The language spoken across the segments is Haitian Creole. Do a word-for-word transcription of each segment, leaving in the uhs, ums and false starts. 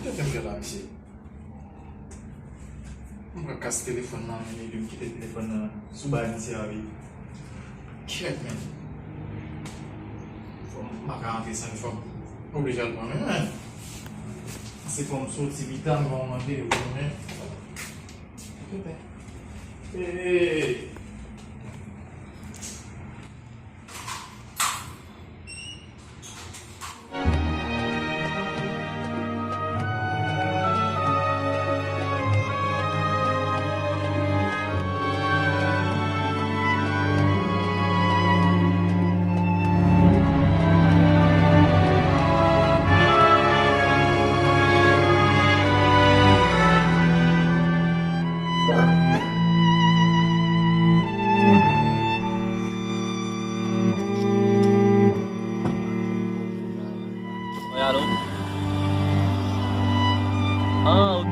Kiyès m gen la, mesye? M pral kase telefòn nan, men epi m kite telefòn nan sou bay misye a, wi. Kèt, men. Fò m pa ka antre san li, fò m oblije al pran, men, men. Se fò m soti pita, m va mande, wi, men. Hey! Wi, alo? Ah, ok.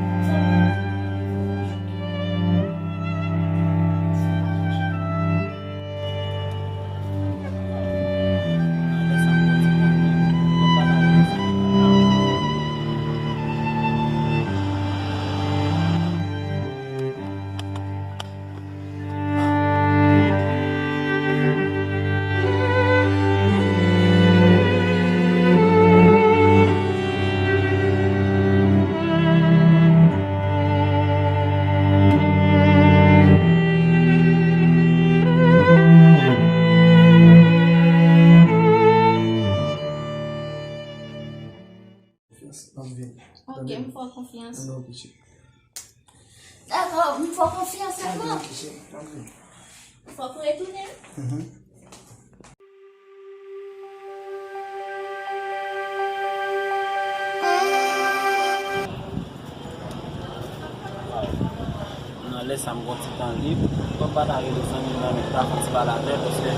Konfyans, m ap vini. Ok, m fè w konfyans. Dakò, m fè w konfyans sèlman. Fòk ou retounen. Nan lè sa, m gon ti tan lib. Kòm m pa ta rele zanmi m nan, men m ta fè yon ti pale avè l, paske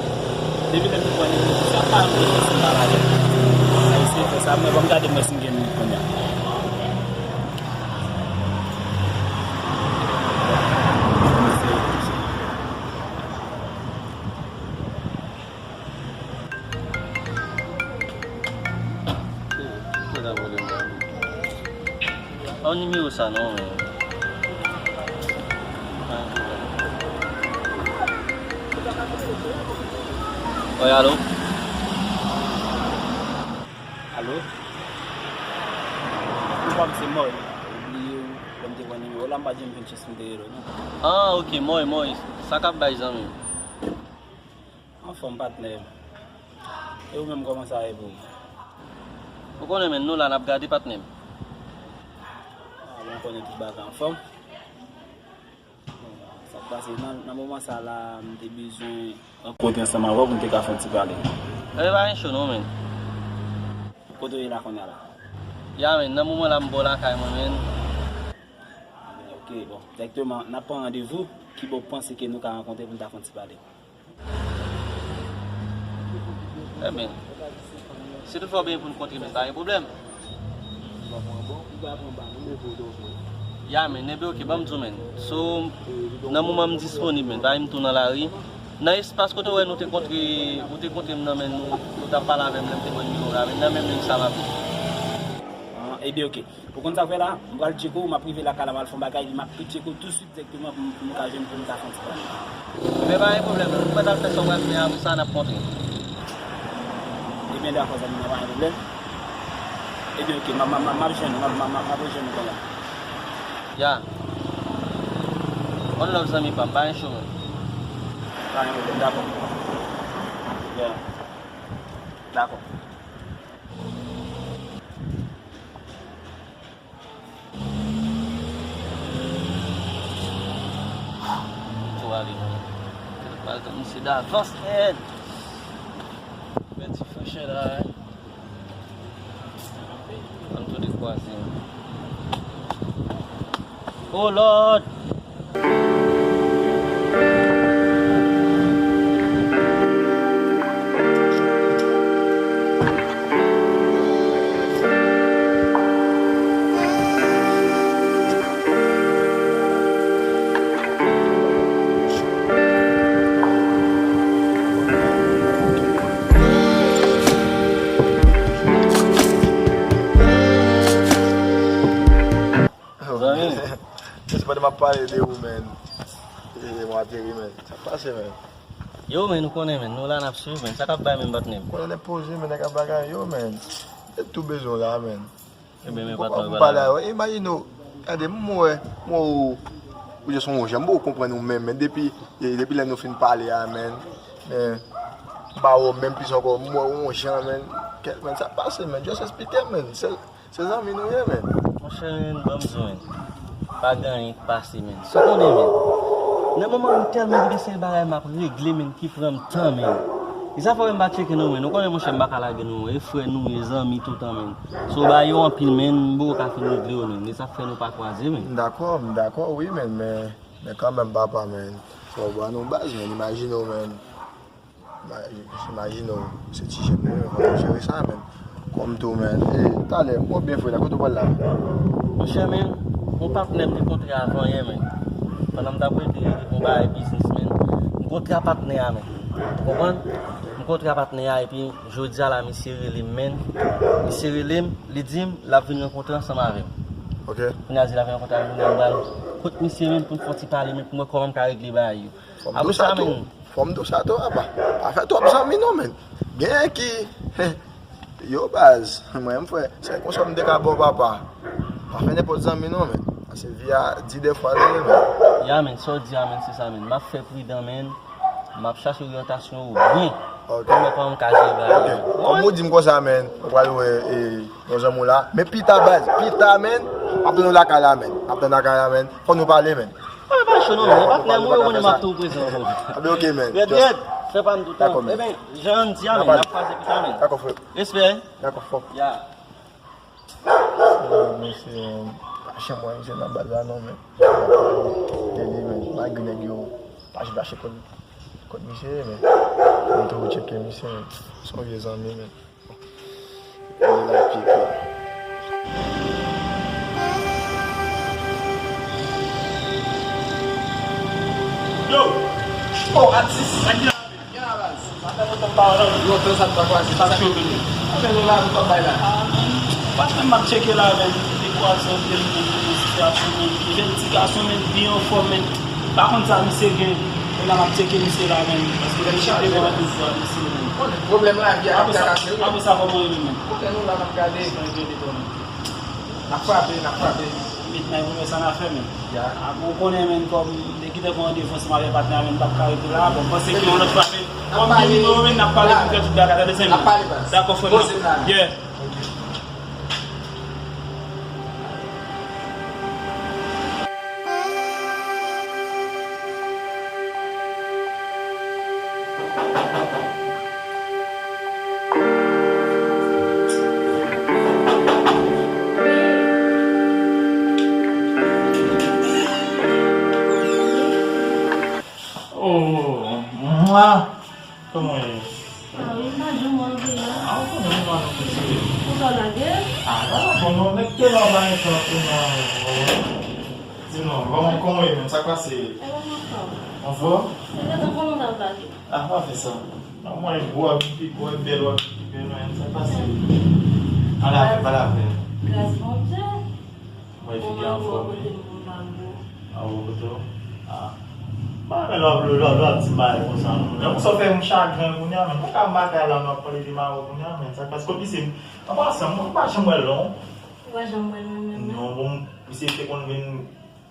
depi lè m te konn li, sa pa yon ti pale avè l. Sa eseye fè sa, men bon, m gade mwen si m gen minit kounye a. Pa nimewo sa non, men. Wi, alo? Alo? Ou pa m se Mòy. Ou bliye w, lè m te pran nimewo w la, m pa t janm jwenn chans pou m te rele w non. Ah, ok, Mòy, Mòy. Sa k ap bay, zanmi m? Anfòm, patnè m. E ou menm, kòman sa ye pou ou? Ou konnen, men, nou la, n ap gade, patnè m. Ah, bon, m konnen tout bagay anfòm. Bon, sa k pase, nan, nan moman sa la, m te bezwen rankontre ansanm avè w pou n te ka fè yon ti pale. Ebyen, pa gen cho non, men. Kote w ye la kounye a la? Ya, men, nan moman la, m bò lakay mwen, men. Ah, men, ok, bon, dirèkteman, n ap pran randevou. Kibò w panse ke nou ka rankontre pou n ta fè yon ti pale? Ebyen, si toutfwa w benyen pou n kontre, men pa gen pwoblèm. Ya, men, ebyen, ok, ban m di w, men. So, nan moman m disponib, men, pa m tou nan lari. Nan espas kote w wè nou te kontre, ou te kontre m nan, men, nou, nou t ap pale avè m, lè m te pran nimewo w la, men, nan menm liy sa m ap ye. Ah, ebyen, ok. Ou konn sa fè la? M pral tcheke w, m ap rive lakay la, m al fè yon bagay, epi m ap tou tcheke w touswit dirèkteman pou m, pou m ka jwenn, pou m ka fè yon ti pale. Ebyen, pa gen pwoblèm, ou mèt al fè sa w pral fè a, apre sa, n ap kontre. Ebyen, dakò, zanmi m, pa gen pwoblèm. Ebyen, ok, m ap, m ap, m ap, m ap jwenn ou, m ap, m ap, m ap rejwenn ou kounye a. Ya. One love, zanmi pa m, pa gen cho, men. Pa gen pwoblèm, dakò. Ya. Dakò. Tou ale. Pral tann misye davans nèt. Fè ti fresh air la, wi. Ann tou dekwaze. Oh Lord! Pandan m ap pale de ou, menn, e, mwen ateri, menn. Sa k pase, menn? Yo, menn, ou konnen, menn, nou la n ap swiv, menn. Sa k ap bay, menn, patnè m? Konnen nèg poze, menn, nèg ap bagay, yo, menn. E tou bezwen w la, menn. Ebyen, men patnè, m pale a yo. Imajine w, gade, m wè, m wè ou, ou jis yon jan, m poko konprann ou menm, men depi, e, depi lè nou fin pale a, menn, men, m pa wè w menm plis ankò, m wè w yon jan, menn, kèk, menn, sa k pase, menn, just esplike m, menn, se, se zanmi nou ye, menn. Monchè, menn, ban m di w, menn, pa gen anyen k pase, menn. Sa w konnen, menn, nan moman m tèlman gen seri bagay m ap regle, menn, ki pran m tan, menn. E sa fè m pa tcheke nou, menn. Ou konnen, monchè, m pa ka lage nou. E frè nou, e zanmi toutan, menn. So, bagay yo anpil, menn, m poko ka fin regle yo, menn. E sa k fè nou pa kwaze, menn. M dakò, m dakò, wi, menn, men, men kanmenm, papa, menn. Fò w ba nou baz, menn. Imajine w, menn. Imajine w, se ti jèn nou ye, fò nou jere sa, menn. Kòm tou, menn. E, talè, m wè w byen fre la, kote w pral la? Monchè, menn, yon patnè m te kontre avan yè, menn. Pandan m t ap regle yon bagay biznis, menn, m kontre a patnè a, menn. Ou konprann? M kontre a patnè a, epi jodi a la, misye rele m, menn. Misye rele m, li di m l ap vin rankontre ansanm avè m. Ok. Kounye a, di l ap vin rankontre avè m, kounye a, m pral kot misye, menn, pou n fè yon ti pale, menn, pou m wè kòman m ka regle bagay yo. Fò m di w sa tou. Fò m di w sa tou, apa. Pa fè twòp zanmi non, menn. Gen ki, yo, baz, mwen menm, frè, se konsa m te ka ba w, papa. Pa fè nenpòt zanmi non, menn. Paske vi a di de fwa li ye, menn. Ya, menn, sa w di a, menn, se sa, menn. M ap fè pridan, menn. M ap chache oryantasyon ou byen. Ok. Pou m wè kòman m ka jere bagay yo. Ok. Kòm ou di m konsa, menn, ou pral wè, e, yon zanmi w la. Men pita, baz, pita, menn, m ap tann ou lakay la, menn. M ap tann ou lakay la, menn. Fò nou pale, menn. Mwen pa cho non, men patnè m, ou konnen m ap tou prezan. Anben, ok, men. Rèd, rèd. Fè pa m tout tan. Dakò, men. Eben, jan n di a, men, n ap kwaze pita, men. Dakò, frè. Respè. Dakò, frè. Ya. Mesye, pa janm wè misye nan baz la non, men. Li, li, men, malgre nèg yo pa janm chache kot, kot misye ye, men. Mwen toujou tcheke misye, men. Se yon vye zanmi, men. Yo! Oh, atis, sa ki la? Gen la, baz. Sa fè lontan m pa wè w, lontan sa m pa kwaze. Sa k chofe nou? Sa fè nou la, nou p ap bay la. Ah, men, patnè m, m ap tcheke la, men. Ekwaze anpil, men, nan sitiyasyon, men. Jèn ti gason, men, byen anfòm, men. Pa konn sa misye gen. Kounye a m ap tcheke misye la, men. Paske misye te gen randevou a misye, men. Pwoblèm lavi a k ap trakase nou. Apre sa, kòman yo ye, men? Kote nou la, n ap gade. N ap frape, n ap frape. Met may pou wè sa n a fè, men. Ya. Ah, bon, ou konnen, men, kòm li gentan gen randevou ansanm avèk patnè a, men, m p ap ka rete la. Bon, m panse ke yon lòt fwa, men, kòm gen nimewo, men, n ap pale pou fè tout bagay, tande, zanmi. N ap pale, baz. Dakò, frè m. Poze m la. Yeah. Oh, mwa. Kòman w ye? Ah wi, m pa janm wè w vre a. Ah, ou konnen m pa nan kote. Ou sa lage? Ah, pa la, bon, non, nèg te la, pa entan, non. Di non, kòman, kòman w ye menm? Sa k pase? E mwen anfòm. Anfòm? E gentan kòman w t ap lage? Ah, pa fè sa. Non, mwen gwo, w ap vin pi gwo, bèl, w ap vin pi bèl, men sa k pase? Pale avè m, pale avè m. Gras Bondye. Mwen figi anfòm, wi. A, ou kote w? Ah. Ba, men lè w ap, lè w ap, lè w ap di m bagay konsa, non. Lè konsa w fè m chagren kounye a, men. Mwen ka m pa kay la, nou ap pale de mari w kounye a, men. Sa k pase? Kot misye, an pasan, mwen pa janm wè l, non. Ou pa janm wè l menm, menm? Non, bon, misye te konn vin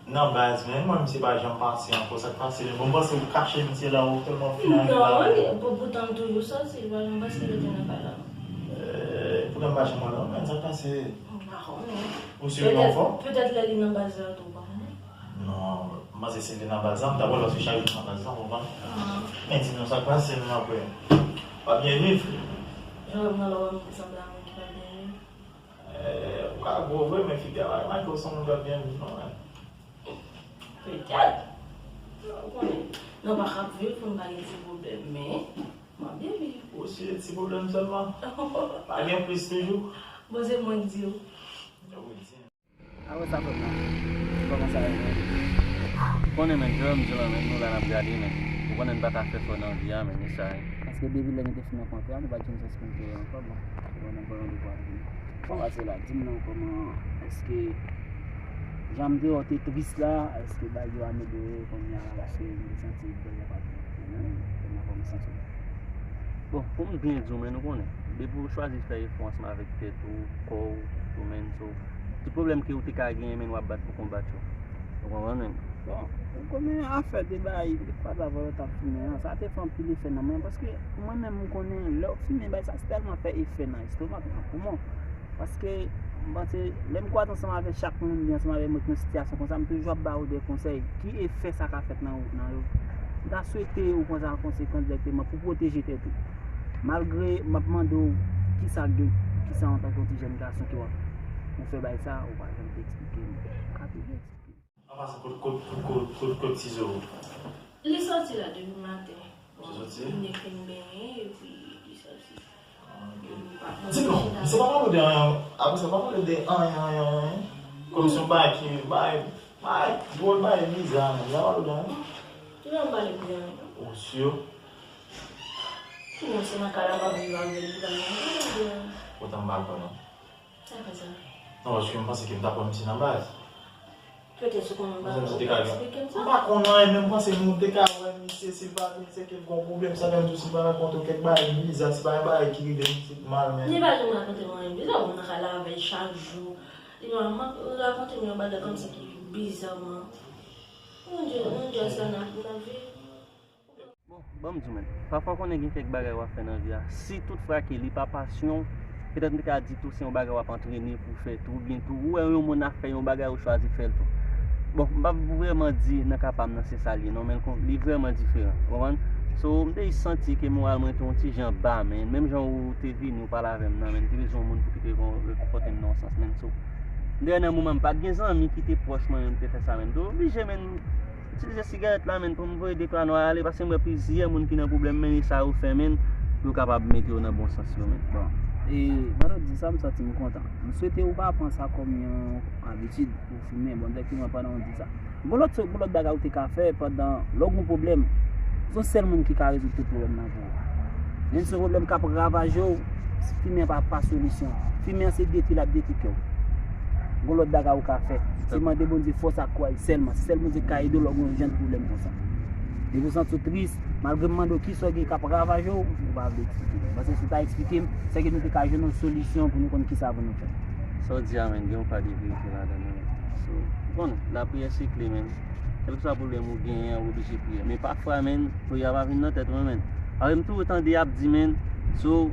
nan baz, men. Mwen, misye pa janm pase ankò. Sa k pase, men. Bon, m panse ou kache misye la, ou tèlman fin ale la. Non, pou, poutan m toujou sòti, li pa janm pase rete nan kay la, non. Eh, poutan m pa janm wè l, non, men. Sa k pase? M pa konnen. Ou si li anfòm? Petèt, petèt lè li nan baz la tou, ou pa konnen. Non, m panse si li nan baz la, m ta pral paske chak jou nan baz la, ou konprann? Ah. Men di nou sa k pase menm apre. W ap byen viv? Jan w wè m nan la, w wè m sanble a moun ki pa byen viv? Eh, ou ka gwo vre, men figi a pa make w se yon moun k ap byen viv, non, men. Petèt. Ou konnen, nan pa k ap viv pou n pa gen ti pwoblèm, men m ap byen viv. Ou si ti pwoblèm sèlman? Pa gen plis toujou? Bon, se mwen k di w. Ou di. Apre sa, frè m nan, kòman sa ye, menn? Ou konnen, menn, jan m di w la, menn, nou la n ap gade, menn. Ou konnen n pa ka fè fò nan vi a, menn, e sa ye. Paske depi lè nou te fin rankontre a, nou pa t janm sispann te wè ankò, bon. Ou konnen, bon, randevou a vini. Kòman se la? Di m non, kòman, èske Jan m te wè w te tris la, èske bagay yo amelyore kounye a la? Paske m te santi bagay yo pa t byen, men kòman w santi w? Bon, pou m byen di w, men nou konnen, depi w chwazi fè efò ansanm avèk tèt ou, kò w, tou, men, so, tout pwoblèm ke w te ka genyen, men w ap bat pou konbat yo. Ou konprann, men? Bon, ou konnen afè de bagay, de fwa sa vòlò t ap fimen an, sa te fè anpil efè nan mwen, paske mwen menm, m konnen lè w fimen, bagay sa tèlman fè efè nan estomak, nan poumon. Paske, m panse, lè m kwaze ansanm avèk chak moun, oubyen ansanm avèk moun ki nan sitiyasyon konsa, m toujou ap ba yo de konsèy. Ki efè sa ka fèt nan, nan yo? M ta swete ou pran sa an konsekans dirèkteman pou pwoteje tèt ou. Malgre m ap mande w kisa k gen, kisa antanke yon ti jèn gason ke w ap, ou fè bay sa, ou pa janm te eksplike m. Ou ka toujou eksplike m. An pase kot, kot, kot, kot, kot, kot Tizo? Li sòti la depi maten. Li sòti? Li fin benyen, epi li sòti. Ah, ok. Di non, misye pa pale de anyen, apre sa pa pale de anyen, anyen, anyen. Kòmsi yon bagay ki, bagay, bagay, dwòl bagay biza, men, li pa pale de anyen. Ki jan m pale pou anyen? Ou si? Kouman se nan kay la m ap viv avè li, li pa gen anyen pou di anyen. Potan m pa kwè non. Sa fè sa? Non, paske m panse ke m t ap wè misye nan baz. Petèt ou konnen bagay ou pa eksplike m sa. M pa konn anyen, men m panse nou te ka wè misye, si l pa vin, se ke l gon pwoblèm, sa fè m di w, si l pa rakonte w kèk bagay biza, si pa yon bagay ki rive misye k mal, men. Li pa janm rakonte m anyen biza, ou nan kay la avè l chak jou. Li pa rakonte m yon bagay kòmsi ki biza, man. Mon Dieu, mon Dieu, sa n ap, n ap viv. Bon, ban m di w, men. Pafwa konnen gen kèk bagay w ap fè nan vi a. Si tout fwa ke li pa pasyon, petèt m te ka di tou se yon bagay w ap antrene pou w fè tou, oubyen tou, ou wè yon moun ap fè yon bagay, ou chwazi fè l tou. Bon, m p ap vrèman di nan ka pa m nan se sa l ye, non, men l kon-, li vrèman diferan, ou konprann? So, m te jis santi ke moral mwen te yon ti jan ba, men menm jan ou te vini, ou pale avè m nan, men m te bezwen yon moun pou ki te kon-, rekonfòte m nan yon sans, men so, m te wè nan moman m pa t gen zanmi ki te pwòch mwen, men m te fè sa, men m te oblije, men itilize sigarèt la, men, pou m voye de twa nwa ale, paske m wè plizyè moun ki nan pwoblèm, men, e sa yo fè, men, pou yo kapab mete yo nan bon sans yo, men. Bon, e pandan w di sa, m santi m kontan. M swete ou pa pran sa kòm yon abitid pou w fimen, bon, dirèkteman pandan w di sa. Gon lòt, gon lòt bagay ou te ka fè pandan, lè w gon pwoblèm, se yon sèl moun ki ka rezoud tout pwoblèm nan pou ou. Men si yon pwoblèm k ap ravaje w, fimen pa, pa solisyon. Fimen an se detwi l ap detwi kè w. Gon lòt bagay ou ka fè. Se mande Bondye fòs ak kouraj sèlman. Se sèl Bondye k ka ede w lè w gen yon jan de pwoblèm konsa. Depi w santi w tris, malgre m mande w kisa w gen k ap ravaje w, ou pa vle eksplike m. Paske si w ta eksplike m, sèke nou te ka jwenn yon solisyon pou nou konn kisa pou nou fè. Sa w di a, men, gen yon pa de verite ladan l, men. So, ou konnen, lapriyè se kle, men. Kèlkeswa pwoblèm ou genyen an, ou oblije priye. Men pafwa, men, priye a pa vin nan tèt mwen, men. Apre m toujou tande y ap di, men, so,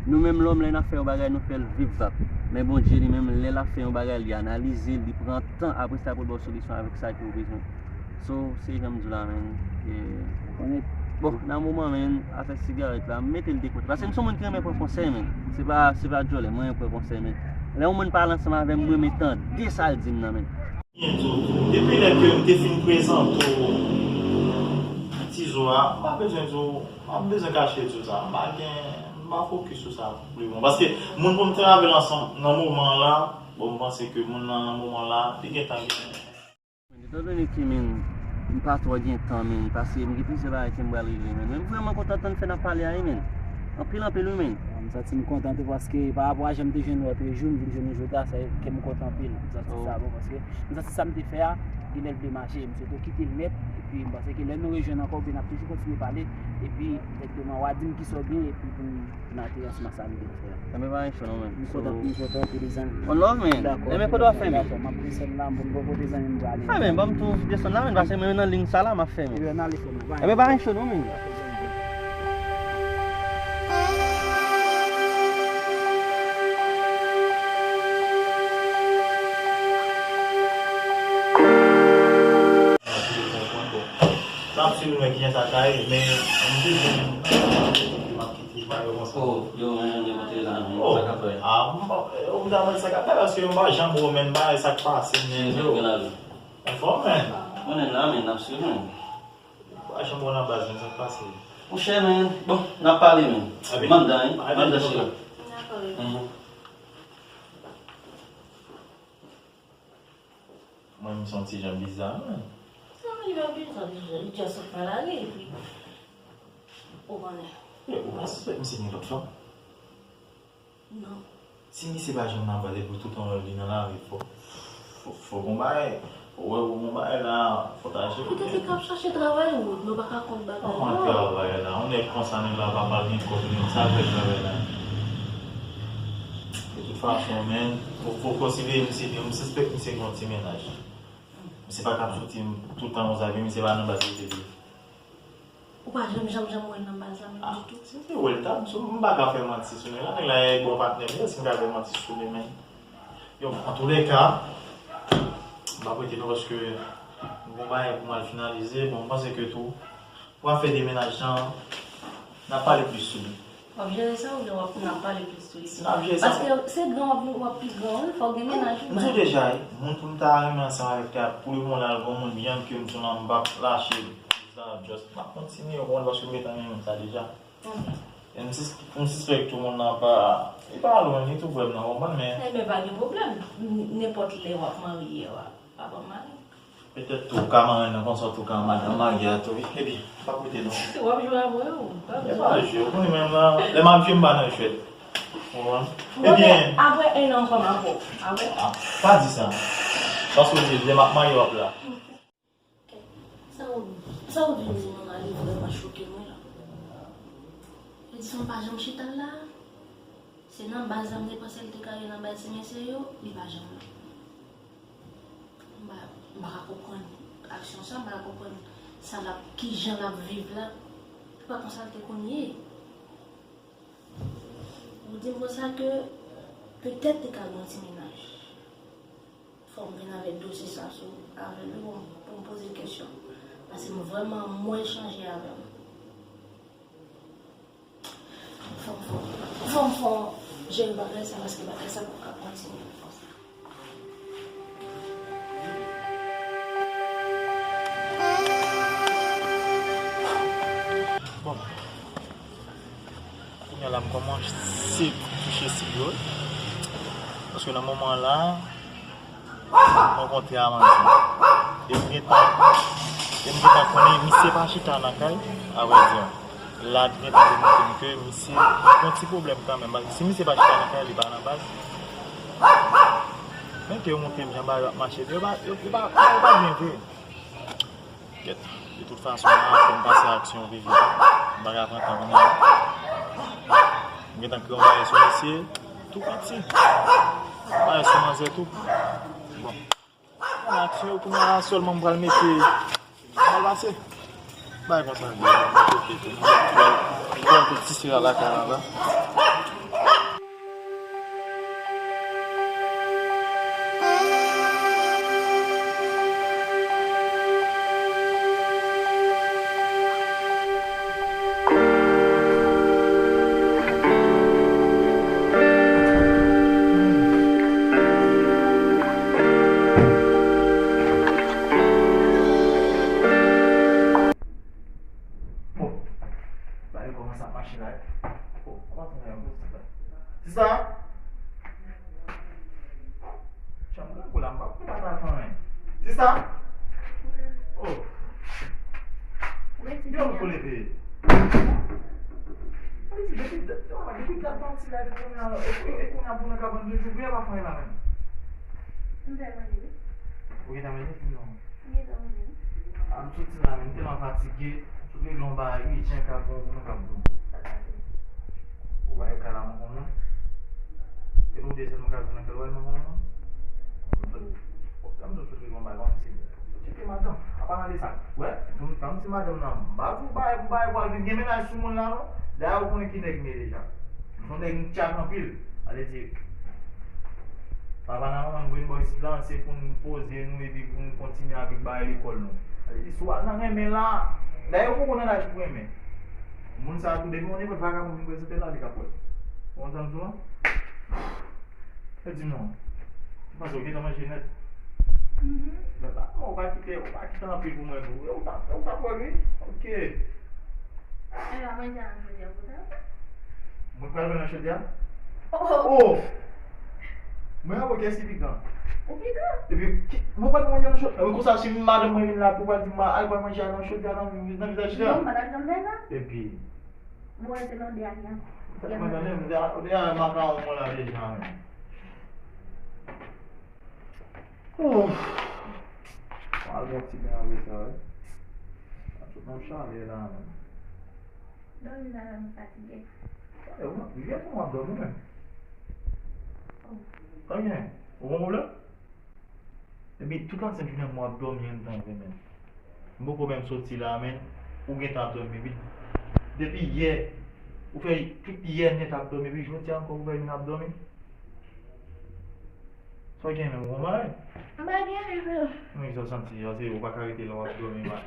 nou menm lòm, lè n ap fè yon bagay, nou fè l vip vap. Men Bondye li menm, lè l ap fè yon bagay, li analize l, li pran tan, apre sa pou l ba w solisyon avèk sa ke w bezwen. So, se jan m di w la, men. E, bon, nan moman, men, afè sigarèt la, m mete l de kote. Paske m se yon moun ki renmen pran konsèy, men. Se pa, se pa djòlè, mwen renmen pran konsèy, men. Lè yon moun pale ansanm avè m, mwen renmen tande sa l di m nan, men. Byen tou, tou. Depi lè ke m te fin prezante w Tizo a, m pa bezwen di w, m pa bezwen kache di w sa. M pa gen, m pa fokis sou sa pou pi bon. Paske moun pou m travay ansanm nan moman an la, bon, m panse ke moun nan, nan moman an la, li gentan gen. Etandone ke, men, m pa twò gen tan, men, paske m gen plizyè bagay ke m pral regle, men. Men m vrèman kontan tan n fè n ap pale a, wi, men. Anpil, anpil, wi, men. M santi m kontan tou paske pa rapò a jan m te jwenn ou lòt jou, m vin jwenn ou jodi a, sa kè m kontan anpil. M santi sa bon paske m santi sa m te fè a, genlè l vle mache. M swete w kite l nèt, epi m panse ke lè nou rejwenn ankò, oubyen n ap toujou kontinye pale, epi egzakteman, w a di m kisa w gen, epi pou n, pou n ateri ansanm ak sa nou vin fè a. Enben, pa gen cho non, men. M kontan, m kontan anpil, zanmi. One love, men. Dakò, enben, kote w ap fè, men? Dakò, m ap desann la, m pou m bò kote zanmi m prale. Enben, ban m tou desann la, men, paske mwen nan liy sa la, m ap fè, men. Enben, n ale, frè m. Enben, pa gen cho non, men. N ap swiv nou wè kijan sa ka ye, men m te jwenn m ap kite pa yo konsa. Oh, yo, men, men, kote la, men, sa k ap fè? Ah, m pa, ou ta mande sa k ap fè, paske m pa janm wè, men, bagay sa k pase, men. Yo, gen la, men. Anfòm, men. Konnen la, men, n ap swiv, men. Pa janm wè nan baz, men, sa k pase? Monchè, men, bon, n ap pale, men. Manda, wi. Manda, cheri. Dakò. Mhm. Mwen, m santi jan biza, men. Sa vle di biza, li just sot nan lari, epi, ou konnen. Yo, ou pa sispèk misye gen lòt fanm? Non. Si misye pa janm nan bal, epi tout an li nan lari fò. Fò, fò gon bagay. Ou wè ou gon bagay la, fò ta jere. Petèt li ka ap chache travay ou, nou pa ka konn bagay. Kòman travay la? Yon nèg konsa, nèg la pa pral gen kòb, men sa fè travay la. De tout fason, men, fò, fò konsidere misye byen, m sispèk misye gen yon ti mennaj. Misye pa ka ap soti tout tan konsa, epi misye pa nan baz li te di. Ou pa janm, janm, janm wè l nan baz la menm ditou? Si m te wè l, ta, m pa ka fè manti sou nèg la. Nèg la e bon patnè m ye, si m ka fè manti sou li menm. Yo, antoulèka, m p ap rete non, paske m gon bagay pou m al finalize. Bon, m panse ke tou, pou afè demennaj lan, n ap pale plis sou li. W ap jere sa oubyen w ap, n ap pale plis sou li? Si n ap jere sa. Paske se gran w ap vin, w ap pi gran, wi, fò w gen mennaj ou. M di w deja, wi, moun pou m ta renmen ansanm avèk la, pou le moman la, l gon moun byen ke m sou nan, m p ap lache li. Sa, just, m ap kontinye, w konprann, paske m gentan renmen sa deja. E m sis-, m sispèk tou moun nan pa, li pa lwen, li tou prè m nan, w konprann, men. Enben, pa gen pwoblèm. N-, nenpòt lè w ap marye, w ap, w ap mari. Petèt tou, w ka marye nan konsa, tou ka madanm marye a tou, wi. Epi, pa koute non. W ap jwe avè w, pa bezwen. E pa jwe, w konnen menm la, lè m ap jwe, m pa nan jwèt. Ou konprann? Ebyen. Apre en an, m kòm avè w. Apre. Ah, pa di sa. Paske w di, lè m ap marye, w ap la. Sa w, sa w vin di mwen la, li vrèman choke mwen la. Li di fanm pa janm chita la. Se nan baz la m te panse l te ka ye nan baz ti mesye yo, li pa janm la. M pa, m pa ka konprann aksyon sa, m pa ka konprann sa l ap, kijan l ap viv la. Se pa konsa l te konn ye. Ou di m konsa ke petèt li ka gen yon ti mennaj. Fò m vin avèk dosye sa sou, avè l wi pou m, pou m poze l kesyon. Paske m vrèman mwen chanje avè l. Fò m, fò m, fò m, fò m jere bagay sa paske bagay sa p ap ka kontinye konsa. Bon. Kounye a la, m kòmanse touche sib yo. Paske nan moman la, m rankontre a Manzè. E m gentan, e m gentan konnen misye pa chita nan kay, avrèdi. La, li gentan te montre m ke misye gen yon ti pwoblèm kanmenm. Paske si misye pa chita nan kay, li pa nan baz. Men ke yo montre m jan bagay yo ap mache, yo pa, yo, yo pa, yo pa byen vre. Kèt. De tout fason, la, fò m pase a aksyon vre vre. M pa ka pran tan kounye a. M gentan kreye yon bagay sou mesye, tou piti. Bagay sou manzè tou. Bon. An aksyon, kounye a la sèlman m pral mete. Mal pase. Bagay konsa. Bon, tout ti sira lakay la, la. Bon, bagay kòmanse ap mache la, wi. Oh, kòmanse nan yon sista. Sista! Chanm grangou la, m pa, m pa ta fè anyen. Sista! Oh! Yo, m kou leve. Depi, depi, depi dat pati la, depi kounye a, e, e, e kounye a pou nan kabann de jou, pou y ap fè anyen la menm. M fè manje, wi. Ou gentan manje? Di non. M gentan manje, wi. A, m soti la, men m tèlman fatige. M sot regle yon bagay ijan k ap bon pou mwen, k ap bon. Sa k pase? Ou pa yo kay la, manman mwen. E nou de sèl mwen k ap vin nan kay la, manman mwen. M sot, m sot regle yon bagay, manman, se, se tcheke madanm. Apa nan de sa, wè, tanm, tanm si madanm nan, m pa di w bagay pou bagay pou al vin gen mennaj sou moun la, non. Dayè, ou konnen ki nèg m ye deja. M se yon nèg m tchak anpil. Sa vle di, papa nan manman n vin bò isit la, se pou n poze nou epi pou n kontinye avèk bagay lekòl nou. Sa vle di, si w al nan renmen la, dayè, ou poko nan laj pou renmen. Moun sa a tou, depi yon nenpòt vagabon vin prezante l la, li ka pran l. Ou konn sa m di w lan? Sa di non. Ou panse ou gentan manje nèt? Mhm. Bon, ou pa kite, ou pa kite anpil pou mwen, non. Ou ta, ou ta pran, wi. Ok. E la, manje a nan chodyè pou sa. Mwen pral pran nan chodyè? Oh! Oh! Mwen avè w kiyès ki pi gran? Ou pi gran. Epi, ki, mwen pral manje nan chodyè. Epi konsa, si madanm mwen vin la, pou pral di m, al pran manje a nan chodyè, nan, nan vizaj li a. Non, m pa t ap janm fè sa. Epi. Bon, se nan de a ki an. Mwen tande, m de a, de a makawon mwen la deja, men. Ouf. Al bon ti ben apre sa, wi. Sa sot nan chalè la menm. Dòmi la, m fatige. Sa yo, jwèt mwen ap dòmi menm. Sa gen? Ou gon pwoblèm? Epi tout la sent jounen mwen ap dòmi anndan vre menm. M poko menm soti la menm. Ou gentan ap dòmi wi. Depi yè, ou fè tout yè nèt ap dòmi wi. Jodi a ankò ou fè vin ap dòmi. Sa w gen menm, ou gon bagay? M pa gen anyen, frè. Men sa w santi, se ou pa ka rete la w ap dòmi mal.